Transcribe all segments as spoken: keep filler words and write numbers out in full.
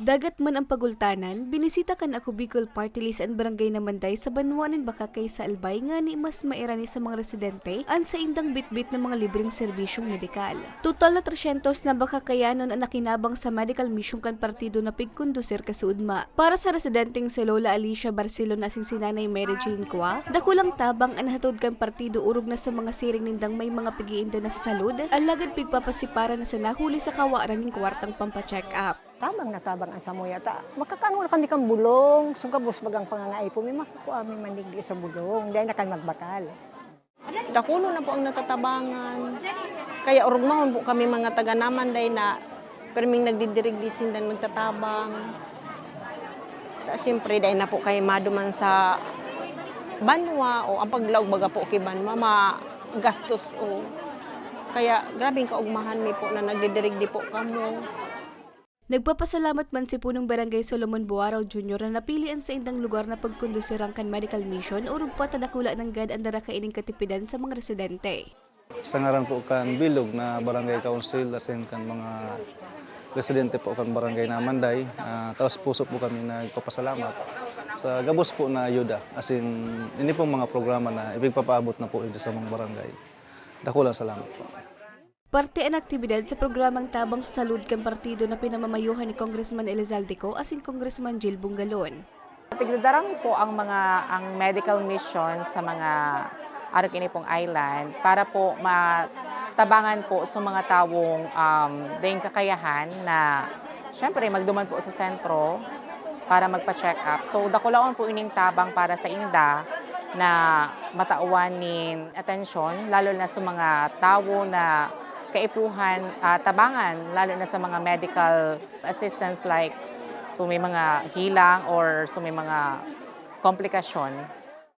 Dagat man ang pagultanan, binisita kan Ako Bicol Party List an Barangay Namanday sa banwa nin Bacacay sa Albay ngani mas mairani sa mga residente an saindang bitbit na mga libreng serbisyong medikal. Total na tresyentos na Bacakayanon an nakinabang sa medical mission kan partido na pigkondusir kasuodma. Para sa residenteng si Lola Alicia Barcelona asin si Nanay Mary Jane Cua, dakulang tabang an hatod kan partido orog na sa mga siring nindang may mga pig-iinda na sa salud, alagad pigpapasiparan na sana huli sa kawaran nin kwartang pampacheck-up. Tabang na tabang an samuya ta. Makakaano na kami kan bulong, so gabos bagang pangangaipo mi, makukua mi man digdi sa bulong, dai na kami magbakal. Dakulo na po ang natatabangan. Kaya orog mahon po kami mga taga Namanday na pirming nagdidirigdi sinda nagtatabang. Ta, siyempre, dai na po kami maduman sa banwa o ang paglaog baga po ki banwa, magastos o. Kaya grabeng kaugmahan mi po na nagdidirigdi po kamo. Nagpapasalamat man si Punong Barangay Solomon Buarao Junior na napili an saindang lugar na pagkondusiran kan medical mission, orog pa ta dakula nanggad an dara kaining katipidan sa mga residente. Sa ngaran po kan bilog na barangay council asin kan mga residente po kan Barangay Namanday, ah, taos puso po kami nagpapasalamat sa gabos po na ayuda. Asin, ini pong mga programa na ipigpapaabot na po ini sa mga barangay. Dakulang salamat po. Parte an aktibidad sa programang Tabang sa Salud kan partido na pinamamayohan ni Congressman Elizalde Co asin Congressman Jil Bungalon. Tigdadarang po ang mga, ang medical mission sa mga arog ini pong island para po matabangan po sa mga tawong, um, daing kakayahan na, syempre, magduman po sa sentro para magpa-check up. So, dakulaon po ining tabang para sa inda na matawan nin atensyon, lalo na sa mga tawo na kaipuhan, ah, tabangan, lalo na sa mga medical assistance like so may mga hilang or so may mga komplikasyon.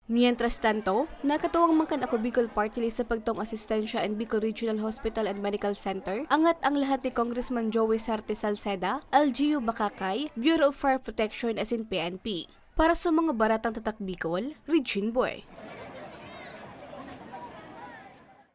Mientras tanto, nakatuwang man kan Ako Bicol Party List sa pagtong asistensya an Bicol Regional Hospital and Medical Center, angat ang lahat ni Congressman Joey Sarte Salceda, L G U Bacacay, Bureau of Fire Protection asin P N P. Para sa mga baratang tatak Bicol, Regine Boy.